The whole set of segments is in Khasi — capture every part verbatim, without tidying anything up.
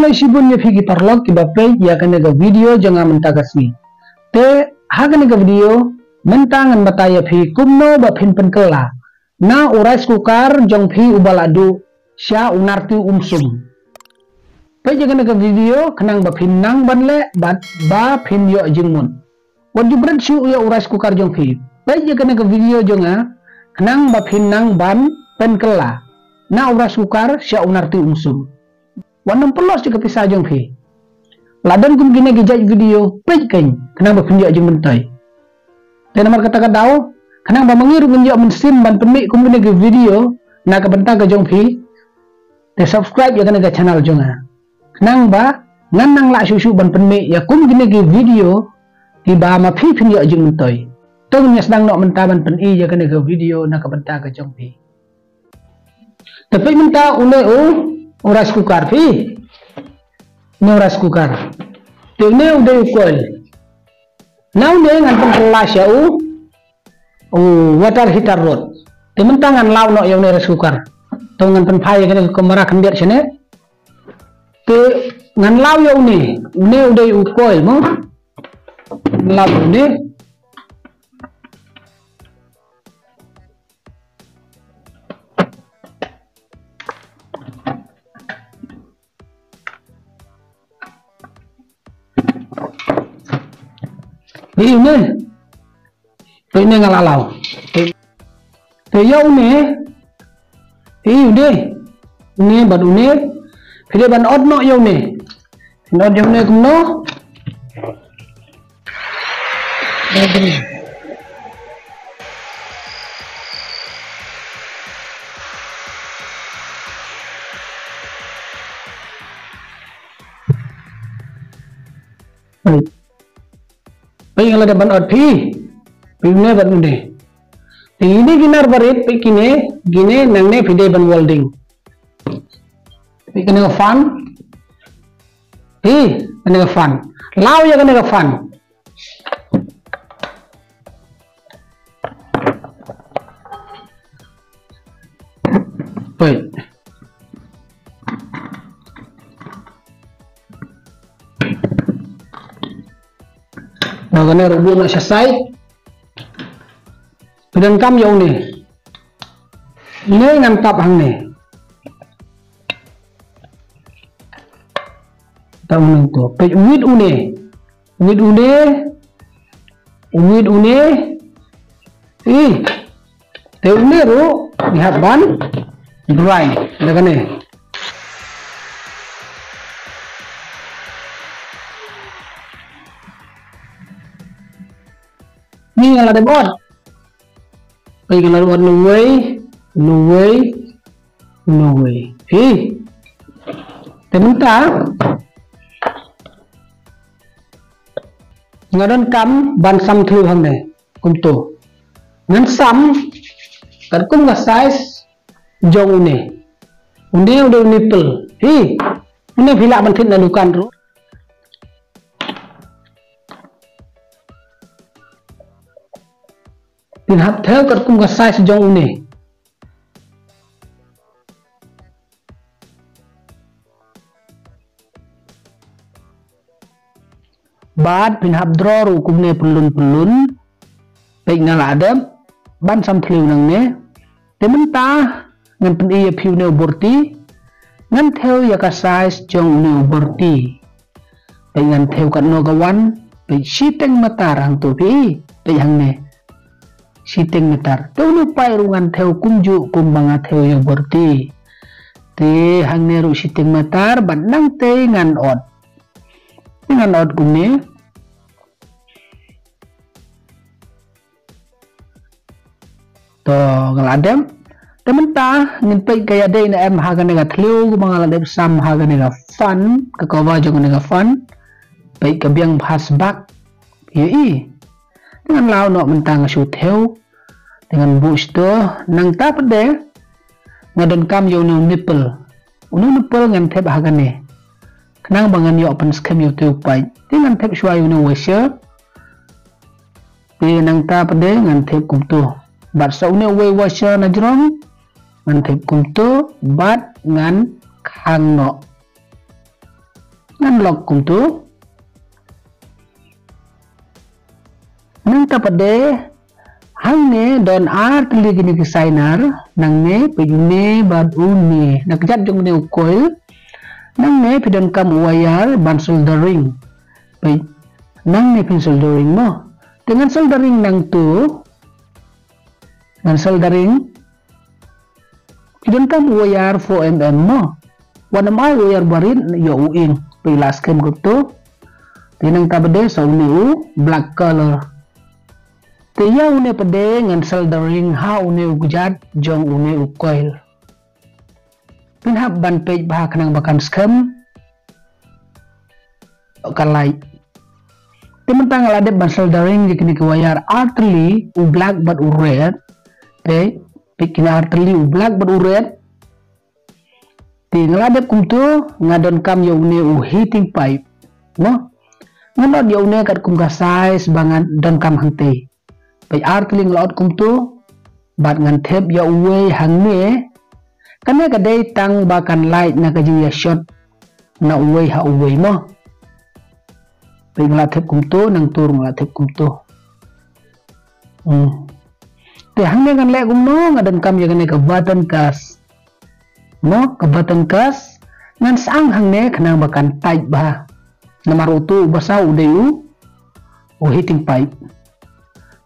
Khublei shibun ïa phi ki paralok kiba peit ïa kane ka video jong nga mynta ka sngi. Te ha kane ka video mynta ngan batai ïa phi kumno ba phin pynkylla na u rice cooker jong phi uba la duh sha u narti umsum. Peit ïa kane ka video khnang ba phin nang ban leh bad ba phin ïoh jingmut. Wat ju bret shuh ïa u rice cooker jong phi. Peit ïa kane ka video jong nga khnang ba phin nang ban pynkylla na u rice cooker sha u narti umsum. Wat nym pynlut sha ka pisa jong phi. La don kum kine ki jait video peit keiñ khnang ba phin ïoh jingmyntoi. Te namar kata ka daw khnang ba ma ngi ruh ngin ïoh mynsiem ban pynmih kum kine ki video na ka bynta ka jong phi. Te subscribe ïa kane ka channel jong nga khnang ba ngan nang lah shuh shuh ban pynmih ïa kum kine ki video kiba ma phi phin ïoh jingmyntoi. To ngin ïa sdang noh mynta ban pyni ïa kane ka video na ka bynta ka jong phi. Te peit mynta une u, u rice cooker phi. Une u rice cooker. Te une u dei u coil. Na une ngan pynkylla sha u, u water heater rud. Te mynta ngan law noh ïa une rice cooker. To ngan pynphai ïa kane ka kamera khyndiat shane. Te ngan law ïa une, une u dei u coil mo. Ngan law ïa une. Peit une. Peit une nga la law. Te ïa une. Peit une. Une bad une. Phi dei ban ot noh ïa une. Phin ot ïa une kumno. Peit. Peit nga la dep ban ot phi. Peit une bad une. Te ine ki nar barit peit kine, kine nangne phi dei ban welding. Peit kane ka fan. Peit kane ka fan. Law ïa kane ka fan. Peit. Ba kane ruh buh noh sha side. Phi donkam ïa une. Une ngan tap hangne. Tap hangne to. Peit wit une. Wit une, wit une, ih, te une ruh ngi hap ban dry da kane. Ni nga la dep ot. Peit nga la dep ot, no way, no way. No way. Hi. Te mynta nga donkam ban sam thliew hangne kumto. Ngan sam katkum ka size jong une. Une u dei u nipple. Hi. Une phi lah ban thied na dukan ruh. Phin hap thew katkum ka size jong une. Bad phin hap draw ruh kumne pynlun pynlun. Peit nga la dep ban sam thliew nangne. Te mynta ngan pyni ïa phi une u borti. Ngan thew ïa ka size jong une u borti. Peit ngan thew katno ka wan. Peit shiteng meter hangto phi. Peit hangne. Shiteng meter. Te une u paip ruh ngan thew kumjuh kumba nga thew ïa u borti. Te hangne ruh shiteng meter bad nangtei ngan ot. Te ngan ot kumne. To nga la dep. Te mynta ngin peit ka ïadei ne em ha kane ka thliew kumba nga la dep sam ha kane ka fan, ka cover jong kane ka fan. Peit ka biang bha sbak. Ïohi. Te ngan law noh mynta nga shu thew. Te ngan buh shito, nangta pat de nga donkam ïa une u nipple. Une u nipple ngan thep ha kane. Khnang ba ngan ïoh pynskhem ïa utei u paip. Te ngan thep shuwa ïa une u washer. Te nangta pat de ngan thep kumto. Bad sa une uwei u washer na jrong ngan thep kumto bad ngan khang noh. Ngan lock kumtu. Nangta pat de hangne don ar tylli kine ki signer, nangne peit une bad une. Na kjat jong une u coil, nangne phi donkam u wire ban soldering. Peit, nangne phin soldering mo. Te ngan soldering nangtu. Ngan soldering. Phi donkam u wire four M M mo. Wat nym ai u wire barit, ïoh u ing. Peit la skhem kumtu. Te nangta pat de sa une u black color. Te ïa une pat de ngan soldering ha une u kjat jong une u coil. Phin hap ban peit bha khnang ba kan skhem ka light. Te mynta nga la dep ban soldering ïa kine ki wire ar tylli, u black bad u red. Te peit kine ar tylli, u black bad u red. Te nga la dep kumtu, nga donkam ïa une u heating pipe. Mo? Ngan ot ïa une katkum ka size ba nga donkam hangtei. Peit ar tylli nga la ot kumtu. Bad ngan thep ïa uwei hangne. Kane ka dei tang ba kan light na ka jingïa short na uwei ha uwei mo. Peit nga la thep kumtu, nangtu ruh nga la thep kumtu. Hmm. Te hangne ngan leh kumno, nga donkam ïa kane ka button gas. Mo, ka button gas, ngan sang hangne khnang ba kan tight bha. Namar utu u ba saw u dei u, u heating pipe.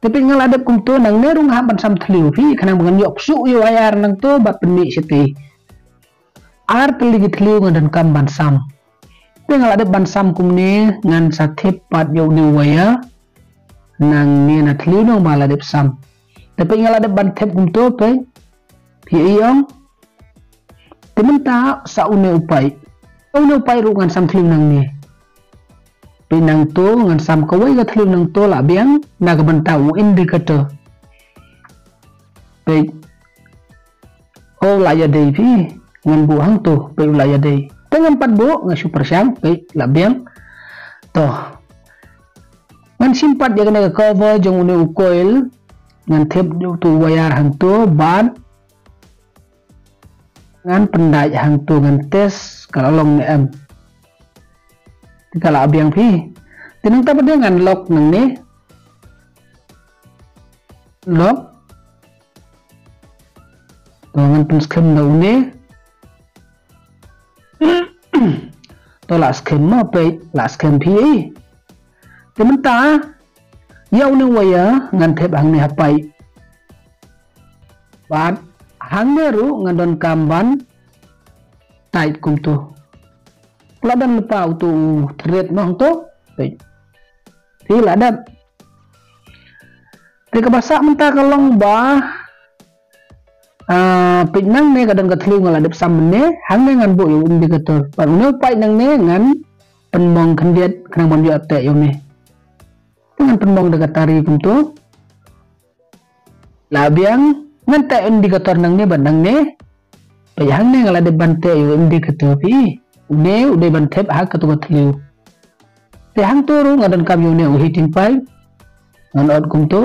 Te peit nga la dep kumtu, nangne ruh nga hap ban sam thliew phi, khnang ba ngan ïoh ksuh ïa u wire nangtu bad pynmih shatei. Ar tylli ki thliew nga donkam ban sam. Te nga la dep ban sam kumne, ngan sa thep pat ïa une u wire. Nangne na thliew nong ba la dep sam. Te peit nga la dep ban thep kumtu peit. Phi ïohi ong. Te mynta sa une u pipe. Une u pipe ruh ngan sam thliew nangne. Peit nangtu ngan sam kawei ka thliew nangtu la biang na ka bynta u indicator. Peit. Oh, la ïadei phi. Ngan buh hangtu, peit u la ïadei. Te ngam pat buh, nga shu pyrshang, peit la biang. To. Ngan shim pat ïa kane ka cover jong une u coil. Ngan thep ïa utu u wire hangtu bad ngan pyndait hangtu, ngan test ka la long ne em. Te ka la biang phi. Te nangta pat de ngan lock nangne. Lock. To ngan pynskhem da une. To la skhem mo peit, la skhem phi. Te mynta ïa une u wire ngan thep hangne ha pipe. Bad hangne ruh ngan donkam ban tight kumtu. La dang lypa utu u thread noh to. Peit. Phi la dep. Te kaba sah mynta ka long ba, ah, peit nangne ka don ka thliew nga la dep sam mynne, hangne ngan buh ïa u indicator. Bad une u pipe nangne ngan pynmong khyndiat khnang ban ïoh teh ïa une. Te ngan pynmong da ka tari kumtu. La biang, ngan teh indicator nangne bad nangne. Peit hangne nga la dep ban teh ïa u indicator phi. Une u dei ban thep ha katu ka thliew. Te hangtu ruh nga donkam ïa une u heating pipe. Ngan ot kumtu.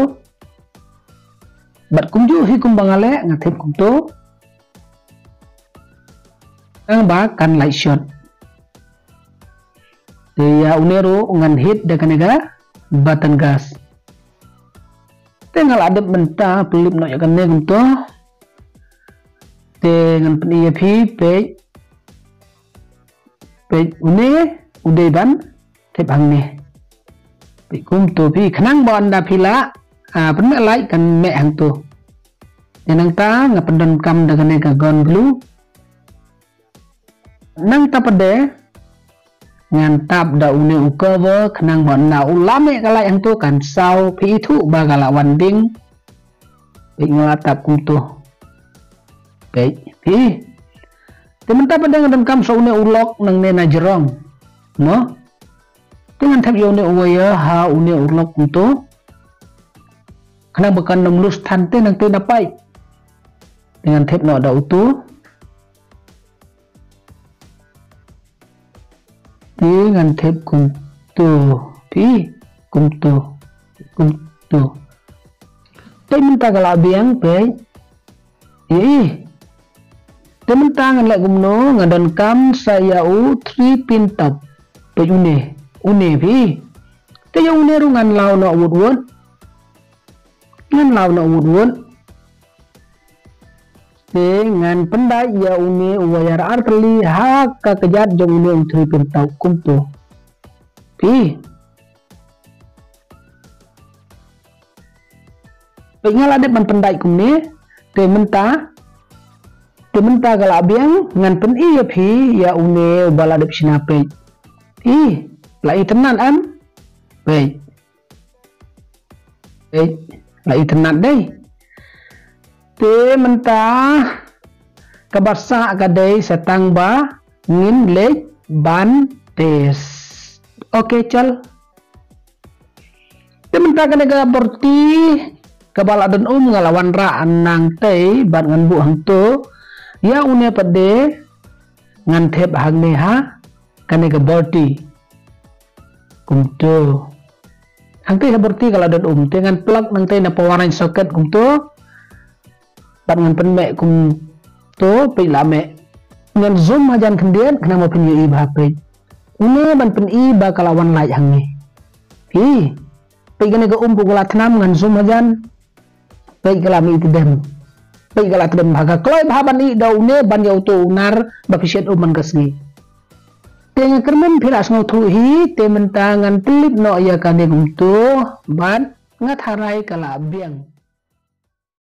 Bad kumjuh hi kumba nga leh nga thep kumtu. Nang ba kan light short. Te ïa une ruh ngan heat da kane ka button gas. Te nga la dep mynta pynlip noh ïa kane kumtu. Te ngan pyni ïa phi peit. Peit une u dei ban thep hangne. Peit kumtu phi khnang ba ynda phi la, ah, pynmeh light kan meh hangtu. Te nangta nga pyndonkam da kane ka gun glue. Nangta pat de ngan tap da une u cover khnang ba ynda u la meh ka light hangtu kan saw phi ithuh ba ka la wan ding. Peit nga la tap kumtu. Peit phi. Te mynta pat de nga donkam sa une u lock nangne na jrong. Mo. Te ngan thep ïa une u wire ha une u lock kumtu. Khnang ba kan ym loose than te nangte na pipe. Te ngan thep noh da utu. Te ngan thep kumtu. Phi kumtu. Kumtu. Te mynta ka la biang peit. Ïa i. Te mynta ngan leh kumno, nga donkam sa ïa u three pin top. Peit une, une phi. Te ïa une ruh ngan law noh wut wut. Ngan law noh wut wut. Te ngan pyndait ïa une uba ïar ar tylli ha ka kjat jong une u three pin taw kumto. Phi. Peit nga la dep ban pyndait kumne. Te mynta. Te mynta ka la biang ngan pyni ïa phi ïa une uba la dep shna peit. Phi. La itynnad em. Peit. Peit. La itynnad dei. Te mynta kaba sah ka dei sa tang ba ngin leit ban test. Ok chal. Te mynta kane ka borti kaba la don um nga la wanrah nangtei bad ngan buh hangto. Ïa une pat de ngan thep hangne ha kane ka borti. Kumto. Hangtei ha borti ka la don um te ngan plug nangtei na power line socket kumto. Bad ngan pynmeh kumto peit la meh. Ngan zoom hajan khyndiat khnang ba phin ïohi bha peit. Une ban pyni ba ka la wan light hangne. Phi. Peit kane ka um puk la thnam ngan zoom hajan. Peit ka la mih tdem. Peit ka la tdem bha ka kloi bha ban ih da une ban ïa uto u nar ba phi shet um man ka sngi. Te nga kyrmen phi la sngewthuh hi te mynta ngan pynlip noh ïa kane kumto bad nga tharai ka la biang.